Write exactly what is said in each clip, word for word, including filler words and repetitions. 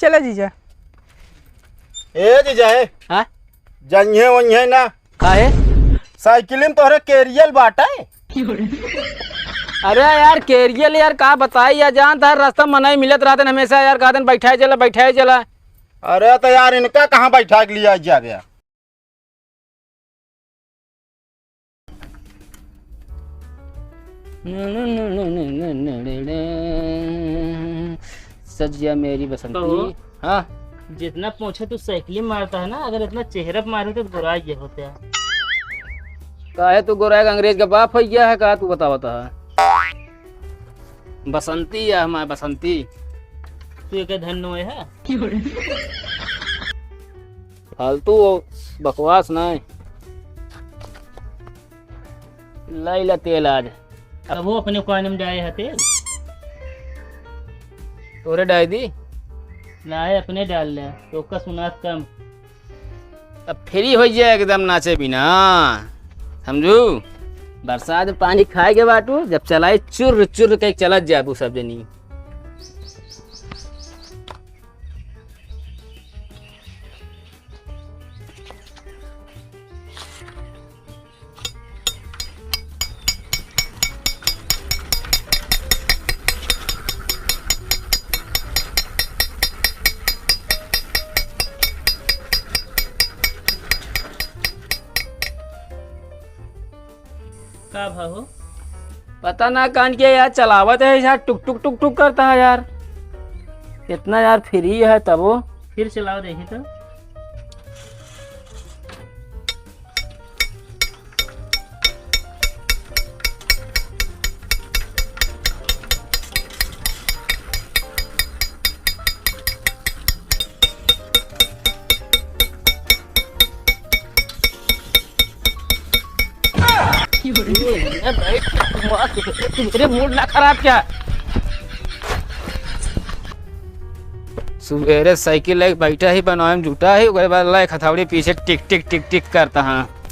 चला जीजा। ए जीजा, ए। हाँ? जइहे वइहे ना। काहे? साइकिल में तोहरे केरियल बाटे। अरे यार, केरियल यार, का बताई यार, जानत ह, रास्ता में मनई मिलत रहते हैं हमेशा यार, कहते हैं, "बैठाए चला, बैठाए चला।" अरे तो यार, इनका कहाँ बैठा के लिया जाबे यार? सजिया मेरी बसंती। कहो। हाँ। जितना पोछा तू साइकिल मारता है ना, अगर इतना चेहरा पे मारे तो गोराई गया होता है। काहे तू गोराई का, अंग्रेज का बाप हो गया है का, तू बता, बता। बसंती है हमारे, बसंती। तू एक धन नोए है। फालतू बकवास नहीं। लाई ला तेल आज। अब वो अपने कान में डाले है तेल। तोरे डाल दी? लाए अपने डाल ले, तो का सुनात कम। अब फ्री हो जाए एकदम नाचे बिना, समझू? बरसात में पानी खाए के बाटू, जब चलाई चुर्र चुर्र के चलत जाबू सब जनी। का भा हो? पता ना कान के यार, चलावत है यार, टुक टुक टुक टुक करता है यार। इतना यार फ्री है तबो। फिर चलाओ देखी तो। मेरे मूड ना खराब क्या? सुबेरे साइकिल लेके बैठा ही, बनावे में जुटा ही, ओकरे बाद लाइक हथौड़ी पीछे टिक टिक टिक टिक करता। हाँ,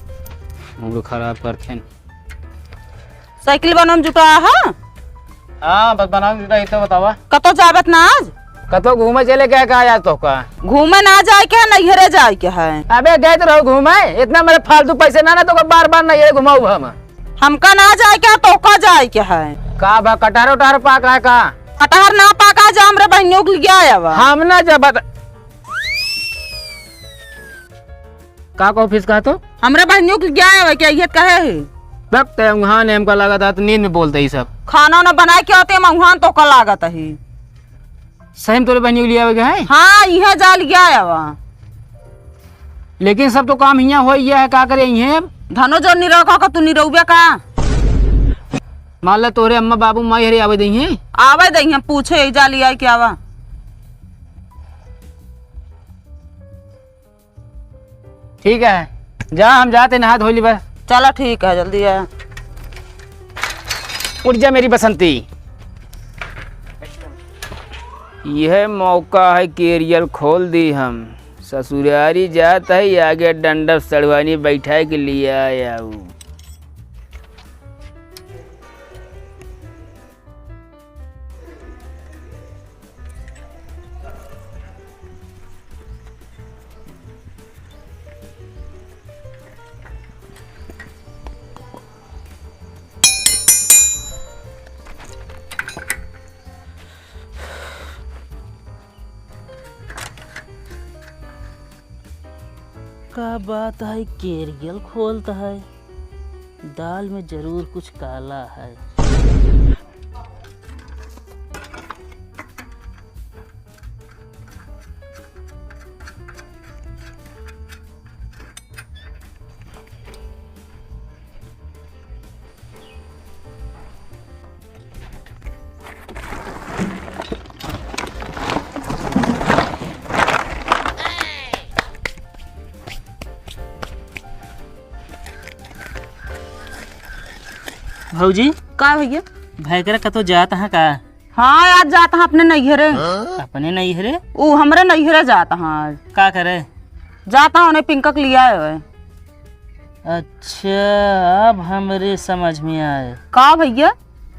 मूड खराब करते हैं। साइकिल बनावे में जुटा हा? हाँ, बस बनावे में जुटा ही तो बतावा। कतो जाबत ना आज? कतो घूमे चले गए का आज तोहका? घूमे ना जाए के है, नैहरे जाए के है। अबे गए तो रहो घूमे, इतना मेरे फालतू पैसे ना, ना तोहका बार बार नैहरे घुमाऊ हम। हमका ना जाए के है, तोहका जाए के है। का बा, कटहर उटहर पाका है का? कटहर ना पाका, जा हमरे बहनियों के लिए आवा। हम ना जब बत- का कहो फिस कहा तो? हमरे बहनियों के लिए आवा, क्या ये कहे है? बक ते उहाँ ने हमका लागत है, तो नींद में बोलते ही सब। खाना ना बनाए के होते, हम उहाँ तोहका लागत है। सही में तोरे बहनियों के लिए आवे के है? हाँ, इहे जाल गया है वहाँ। लेकिन सब तो काम हियाँ हो गया है, का करे इहे अब? धनो जो निरखा का तू निरौबे का? मान ले तोरे अम्मा बाबू माई हरे आवे दइहे। आवे दइहे, पूछे यही जाल आई क्या वा? ठीक है, जा, हम जाते नहा धो ली बस। चला ठीक है, जल्दी आ। उठ जा मेरी बसंती। यह मौका है, केरियल खोल दी हम। ससुरारी जात है, आगे डंडा सड़वानी बैठा के लिए आया हूँ। का बात है, केरियल खोलता है, दाल में जरूर कुछ काला है। भौजी। का भैया? भैकरा कतो जात हाँ का? हाँ, आज जात हाँ अपने नैहरे। अपने नैहरे? ऊ हमरे नैहरे जात हाँ आज। का करे? जात हाँ उन्हें पिंका के लिया है। अच्छा, अब हमरे समझ में आए। का भैया?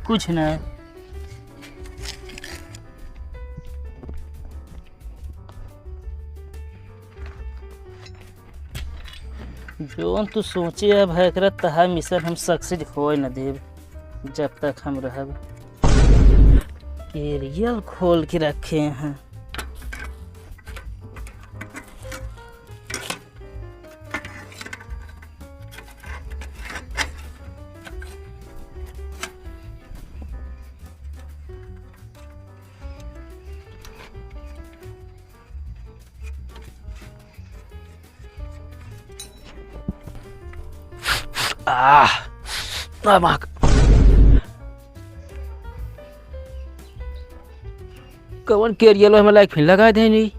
कुछ ना। जौन तू सोचे है भैकरा, तहा मिशन हम सक्सेस होए न देब, जब तक हम रहब। केरियल खोल के रखे हैं। आह, आ, माँ क-, कवन केरियल हमें लाइक फिर लगा देनी।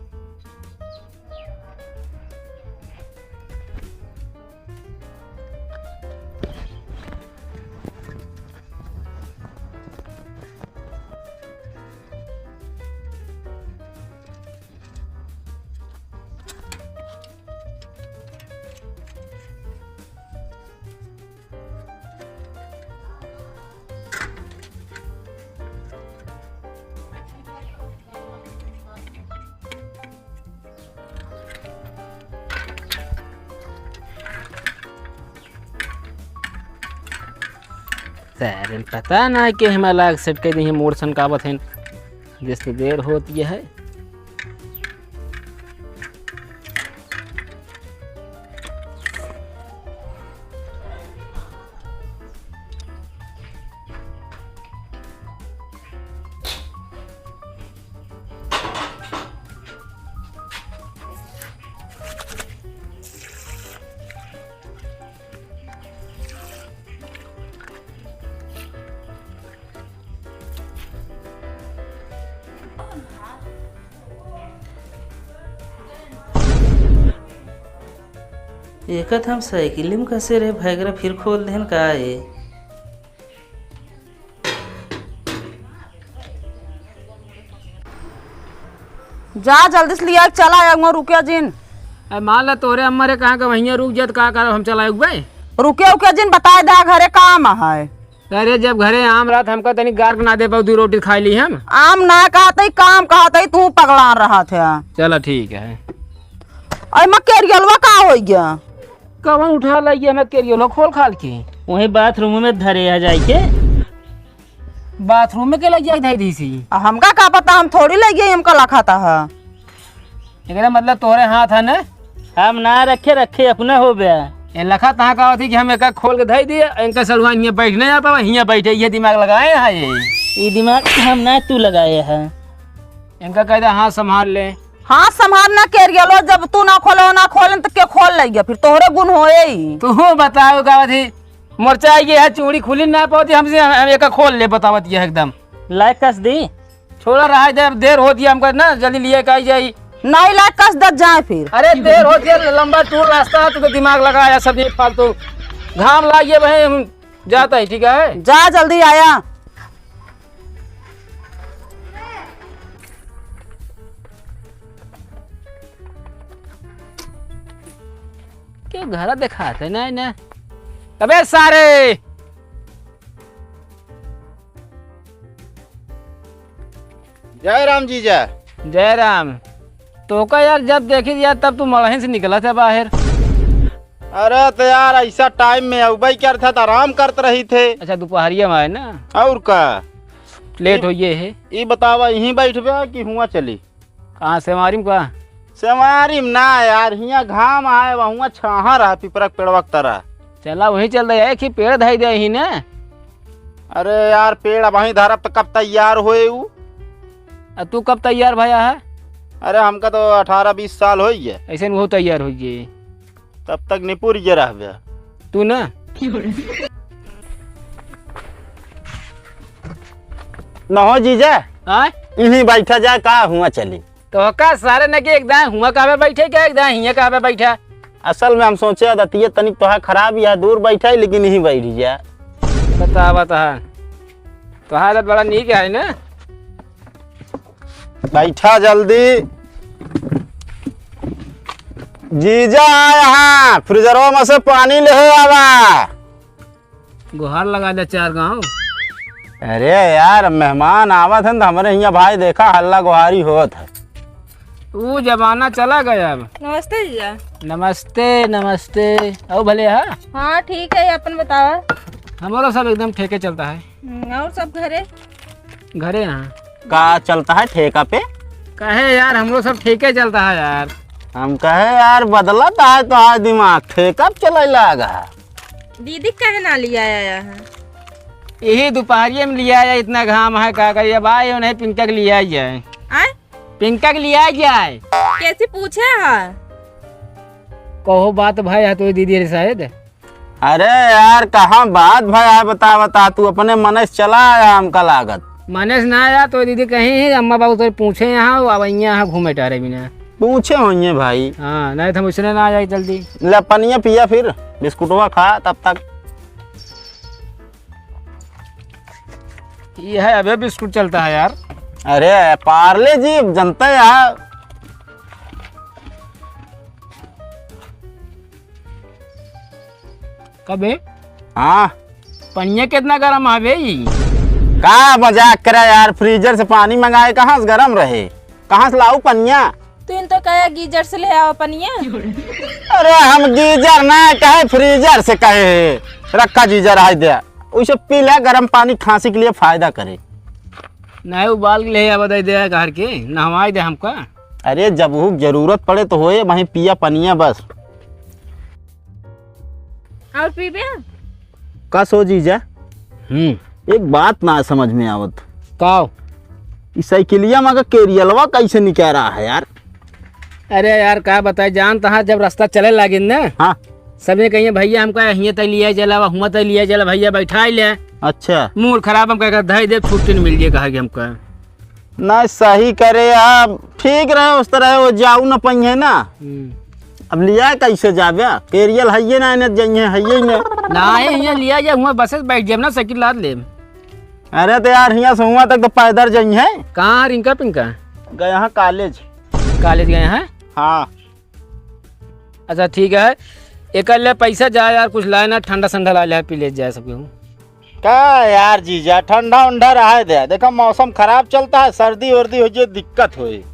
सारे पता ना कि हमारा लाग सेट कर दी है, मोड़ सनकावत है, जिससे देर होती है। एकत हम साइकिल में कसे रहे, भैगरा फिर खोल देहन का ए? जा जल्दी से लिया के चला आया, वहाँ रुकिया जिन। अरे मान ला तोरे अम्मा रे कहाँ का वहीं रुक जात, का करब हम चला आए बे? रुकिया उकिया जिन, बताए दा घरे काम है। अरे जब घरे आम रहत हमका तनी गार के ना दे पाऊ, दू रोटी खाई ली हम। आम ना कहत ही, काम कहत ही, तू पगलान रहत है। चला ठीक है। अरे मैं केरियलवा का हो गया? कवन उठा लइया हमें केरियो लो खोल खाल के? वही बाथरूम में धरे आ जाइके। बाथरूम में के लइया धई दी सी? आ, हमका का पता, हम थोड़ी लइया, हमका लखाता है। एकरा मतलब तोरे हाथ है ना? हम ना रखे, रखे अपना हो बे। ए लखा तहाँ का होती कि हम एका खोल के धई दिए, इनका सड़ुआ हियाँ बैठ नहीं आ पावा, हियाँ बैठे, ये दिमाग लगाए हैं ये। ये दिमाग हम ना तू लगाए हैं। इनका कह दे हाथ संभाल ले। हाथ संभाल ना केरियलो, जब तू ना खोले, ना खोले तो के खोल लइया, फिर तोहरे गुण होए ही। तू बताओ का थी, मोर्चा ये है, चूड़ी खुली ना पाती हमसे, हम, हम एका खोल ले बतावत ये एकदम। लाइक कस दी। छोड़ा रहा है, जब देर होती है हमका ना, जल्दी लिए का आई जाई। नहीं लाइक कस दत जाए फिर। अरे देर होती है, लंबा टूर रास्ता है, तू तो दिमाग लगाया सब ये फालतू। घाम लागिए भाई, हम जाता है, ठीक है? जा जल्दी आया। क्यों घर देखाते नहीं ना? अबे सारे! जय राम जीजा। जय राम। तोका यार जब देखी यार तब तू मड़ही से निकलत है बाहर। अरे तो यार ऐसा टाइम में अउबे करत है तो आराम करत रही थे। अच्छा दोपहरिया में आए ना। और का? लेट ई, हो ये है। ई बतावा यहीं बैठबे कि हुआ चली? कहाँ सेवारी में का? सेवारी में ना यार, हियाँ घाम आए, वहुआ छाहा रहा पिपरा के पेड़वा के तरह। चला वहीं चल दे, एक ही पेड़ धई दे ही ने। अरे यार पेड़ अब वहीं धरब तो कब तैयार होए उ? आ तू कब तैयार भया है? अरे हमका तो अठारह बीस साल हो गए। ऐसे में वो तैयार हो गए। तब तक निपुर ये रहबे। तू ना। न हो जीजा। आय? इहीं बैठा जाए, का हुआ चली? तो का सारे न के एक दाएं हुआ कहबे बैठे, क्या एक दाएं हियाँ कहबे बैठा? असल में हम सोचे दतिये तनिक तोहा खराब, यह दूर बैठा है, लेकिन इहीं बैठ जा। बता, बता। तोहा आदत बड़ा नीक है ना? बैठा जल्दी। जीजा आया हाँ, फ्रीजरवा में से पानी ले आवा। गुहार लगा दे चार गाँव। अरे यार, मेहमान आवत हन त हमरे हियाँ भाई देखा हल्ला गुहारी होत है। वो जमाना चला गया अब। नमस्ते जीजा। नमस्ते, नमस्ते। अउ भले हा? हाँ, ठीक है, अपन बतावा। हमरो सब एकदम ठेके चलता है। हम्म, और सब घरे? घरे हाँ। का चलता है ठेका पे? कहे यार, हमरो सब ठेके चलता है यार। हम कहे यार, बदलत है तो आज दिमाग ठेका पे चले लागा है। दीदी कहे ना लिया आया है? यही दोपहरिये में लिया आया, इतना घाम है, का करिए, अब आए उन्हें पिंका के लिया जाए। आए? पिंका के लिया जाए। कैसे पूछे है? कहो बात भाई है तो दीदी रे शायद। अरे यार, कहाँ बात भाई है, बता, बता, तू अपने मन से चला आया, हमका लागत। मने से ना आया तो दीदी कहीं ही अम्मा बाबू तो पूछे यहाँ, अब यहाँ, यहाँ घूमे टहरे बिना। पूछे होइए भाई। हाँ, नहीं तो हम उसने ना आ जाए जल्दी। ले पनिया पिया फिर, बिस्कुटवा खा तब तक। ये है, अबे बिस्कुट चलता है यार। अरे पार्ले जी, जनता है यार। कबे? हाँ। पनिया कितना गरम है बे ई? का मजाक करे यार, फ्रीजर से पानी मंगाए, कहाँ से गरम रहे, कहाँ से लाऊ पनिया? तू इन तो कहे गीजर से ले आओ पनिया। अरे हम गीजर ना कहे, फ्रीजर से कहे। रखा गीजर, आई दे, उसे पी ले, गरम पानी खांसी के लिए फायदा करे। नहीं उबाल के ले आवा, दे दे घर के, नहवाई दे हमका। अरे जब हूँ जरूरत पड़े तो होए, वहीं पिया पनिया बस। और पीबे? का सो जीजा? हम्म। एक बात ना समझ में आवत। का? ई साइकिलिया में का केरियलवा कैसे निकल रहा है यार? अरे यार, का बताए, जान तहाँ जब रास्ता चले लागिन ना, हाँ। सबने कहिए, "भैया, हमका हियाँ तक लिया चला, हुआँ तक लिया चला, भैया, बैठाई ले।" अच्छा। मूड खराब, हम कहे, "धई दे, छुट्टी न मिल जाए," कहा कि हमका। ना, सही करे, अब ठीक रहे, उस तरह वो जाऊ न पइहे ना। हम्म। अब लिया कैसे जाबे? केरियल हइये ना, इन्हें जइहे हइये ही ना। ना, ये, ये लिया जाए, हुआँ बसे से बैठ जाए ना, साइकिल लाद ले। अरे तो यार, हियाँ से हुआँ तक तो पैदल जइहे। कहाँ रिंका पिंका? गया है कॉलेज। कॉलेज गया है? हाँ। अच्छा ठीक है, एक ले पैसा जा यार, कुछ लाए ना, ठंडा संडा ला ले, पी ले जाए सब केहू। का यार जीजा, ठंडा उंडा रहा दे, देखा मौसम खराब चलता है, सर्दी वर्दी हो जाए, दिक्कत होई।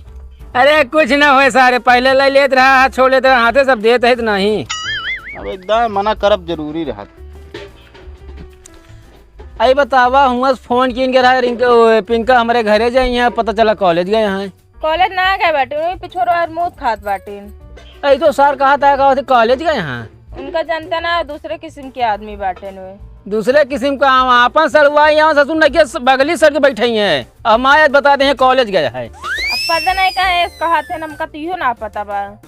अरे कुछ ना होए सारे, पहले ले लेत रहा, हाथ छोड़ लेत रहा, हाथे सब देत है तो नहीं। अब एकदम मना करब जरूरी रहा। आई बतावा, हुआँ से फोन कीन के रहा, रिंका, ओ, पिंका हमरे घरे जाई हैं, पता चला कॉलेज गए हैं। कॉलेज ना गए बाटे, वही पिछोर और मूत खात बाटे। ऐ तो सर कहा था, कहा थे कॉलेज गए हैं। उनका जनता ना, दूसरे किस्म के आदमी बाटे वे। दूसरे किस्म का, हम आपन सड़ुआ यहाँ ससुर नहीं के बगली सड़ के बैठे ही हैं। अब माया बता दे हैं कॉलेज गए है। अब पता नहीं कहाँ है, कहा थे, हमका तो इहो ना पता बा।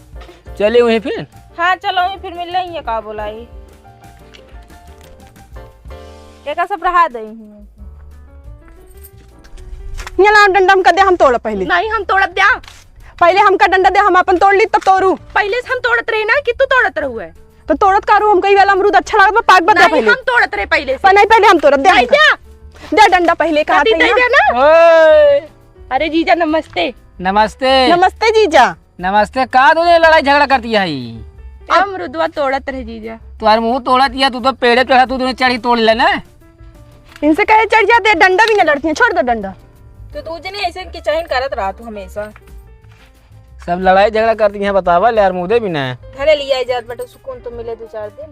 चले वहीं फिर। हाँ, चलो वहीं फिर मिल रही है, का बोलाई। एका सब रहा दे। ये ला डंडा हमका दे, हम तोड़ब पहले। नहीं, हम तोड़ब द्या। पहले हमका डंडा दे, हम अपन तोड़ ली तब तोड़ू। पहले से हम तोड़त रहे ना कि तू तोड़त रहुए। तो तोड़त का रहू, हमका ई वाला अमरूद अच्छा लागत बा, पाक बा, दे नहीं, पहले। हम तोड़त रहे पहले से। पर नहीं, पहले हम तोड़ब, दे नहीं हमका। द्या। दे डंडा पहले, कहा कथी थे दे ना। द्या ना? ओए। अरे जीजा नमस्ते। नमस्ते। नमस्ते जीजा। नमस्ते, का दोनों लड़ाई झगड़ा करती है ई? अमरुदवा तोड़त रहे जीजा। तुम्हारे मुंह तोड़त है, तू तो पेड़े चढ़ा, तू दोनों चढ़ी तोड़ ले ना। इनसे कहे चढ़ जाते, डंडा भी ना लड़ती है, छोड़ दो डंडा। तो तू जने ऐसे किचहिन करत रहा तू हमेशा। सब लड़ाई झगड़ा करती हैं, बतावा ले यार, मुदे भी ना। घरे लिया जात बटे, सुकून तो मिले दो चार दिन।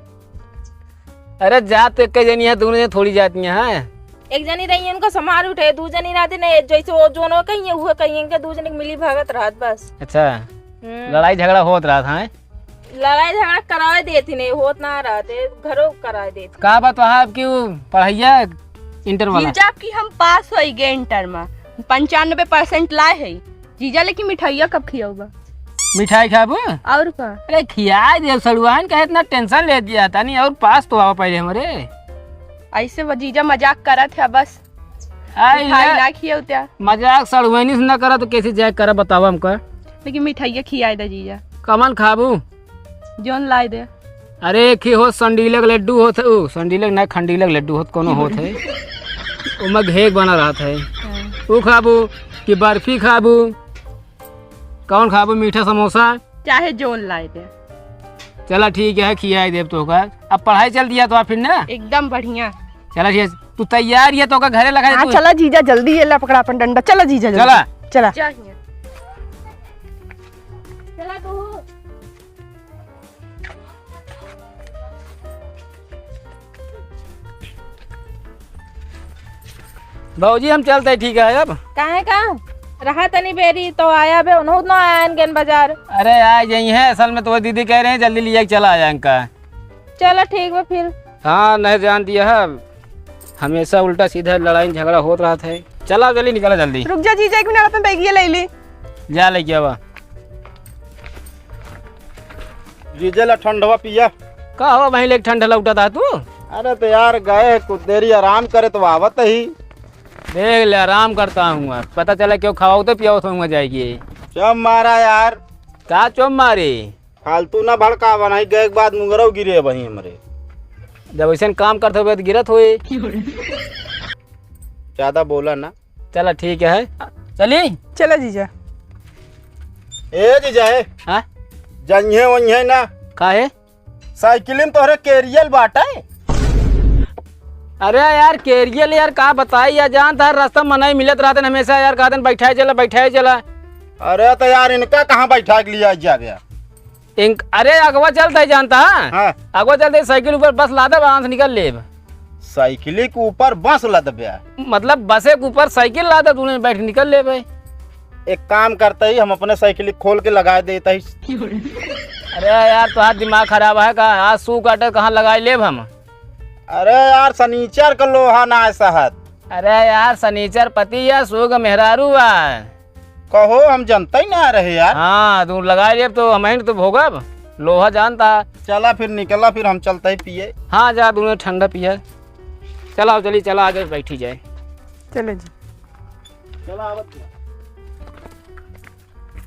अरे जात तो एक जनी है, दोनों जने थोड़ी जाती हैं। एक जनी रही है, उनका संभाल उठे, दू जनी रहते नहीं, जैसे वो जोनो कहीं है, वो कहीं के दू जने के मिली भगत रहत बस। अच्छा, हम्म। लड़ाई झगड़ा होत रहत है? लड़ाई झगड़ा कराए देती नहीं, होत ना रहते, घरों कराए देती। का बात वहाँ आपकी वो पढ़ाइया इंटर वाला? जीजा की हम पास होई गए इंटर में, पंचानबे परसेंट लाए है। जीजा, लेकिन मिठाइया कब खियाऊबा? मिठाई खाबू? और का? अरे खियाए दे सड़ुआन, काहे इतना टेंशन ले दिया तानी, और पास तो आवा पहले हमरे। ऐसे वो जीजा मजाक करत है बस। आई मिठाई ले। ना खियाऊ त्या। मजाक सड़ुआनी से ना करा तो कैसे जाए करा बतावा हमका। लेकिन मिठाइया खियाए दे जीजा। कमन खाबू? जौन लाए दे। अरे एक ही होत संडीलक लड्डू होत है, उ संडीलक ना खंडीलक लड्डू होत कोनो होत है। ओमा घेक बना रहत है। हाँ। उ खाबू कि बर्फी खाबू? कौन खाबू, मीठा समोसा? चाहे जौन लाए दे। चला ठीक है, खियाई देब तोहका। अब पढ़ाई चल दिया तो फिर ना? एकदम बढ़िया। चला ठीक है, तू तैयार है तो का घरे लगा हाँ, तू। चला जीजा जल्दी, ये ला पकड़ा अपन डंडा, चला जीजा जल्दी। चला। चला। जा हियां। चला तू। भौजी, हम चलते, ठीक है अब। काहे का? रहा तनी बेरी तो आया बे, उन्हों ना आयन गेन बाजार। अरे, आ जाई है, असल में तो वो दीदी कह रहे हैं, जल्दी लिया के चला आया इनका। चलो, ठीक बा फिर। हाँ, नहीं जान दिया है, हमेशा उल्टा सीधा लड़ाई झगड़ा होत रहत है। चला, जल्दी निकला, जल्दी। रुक जा जीजा, एक मिनट, अपन बैगिया ले ली। जा, ले गया बा। जीजा ला ठंडवा पिया। का हो भाई, लेके ठंड लौटा था तू? अरे तो यार, गए कुछ देरी आराम करे तो आवत ही। देख ले, आराम करता हूँ, पता चला क्यों खवाओ तो पियाओ तो जाएगी। चुप मारा यार। का चुप मारे? फालतू ना भड़कावा, नहीं गए के बाद मुंगरव गिरे वहीं हमरे। जब ऐसन काम करत होबे तो गिरत होए। ज्यादा बोला ना। चला ठीक है, चली। चला जीजा। ए जीजा, ए। हाँ? जंघे वंघे ना। काहे? साइकिल में तोहरे केरियल बाटे। अरे यार, केरियल यार, का बताई यार, जानत है रास्ता मनई मिलत रहते हैं हमेशा यार, कहते हैं, "बैठाए चला, बैठाए चला।" अरे तो यार, इनका कहाँ बैठा के लिया जाबे यार? इनक-, अरे अगवा चलत है, जानत है? हाँ। अगवा चलत है, साइकिल ऊपर बस लादब, आराम से निकल लेब। साइकिल के ऊपर बस लादबे? मतलब बसे के ऊपर साइकिल लादब, तूने बैठ निकल लेबे। एक काम करते ही, हम अपने साइकिल खोल के लगा देते ही। अरे यार, तोहार दिमाग खराब है का? आज सू काटे कहाँ लगाई लेब हम? अरे यार, सनीचर का लोहा ना है सहत। अरे यार, सनीचर पति या सू का मेहरारू बा। कहो, हम जनते ही ना रहे यार। हाँ, तू लगाई लेब तो हम ही तो भोगब, लोहा जानत है। चला फिर निकला, फिर हम चलते ही पिए। हाँ, जा, तूने ठंडा पिया। चला, चली, चला, आगे बैठी जाए। चले जी। चला, आवत जा।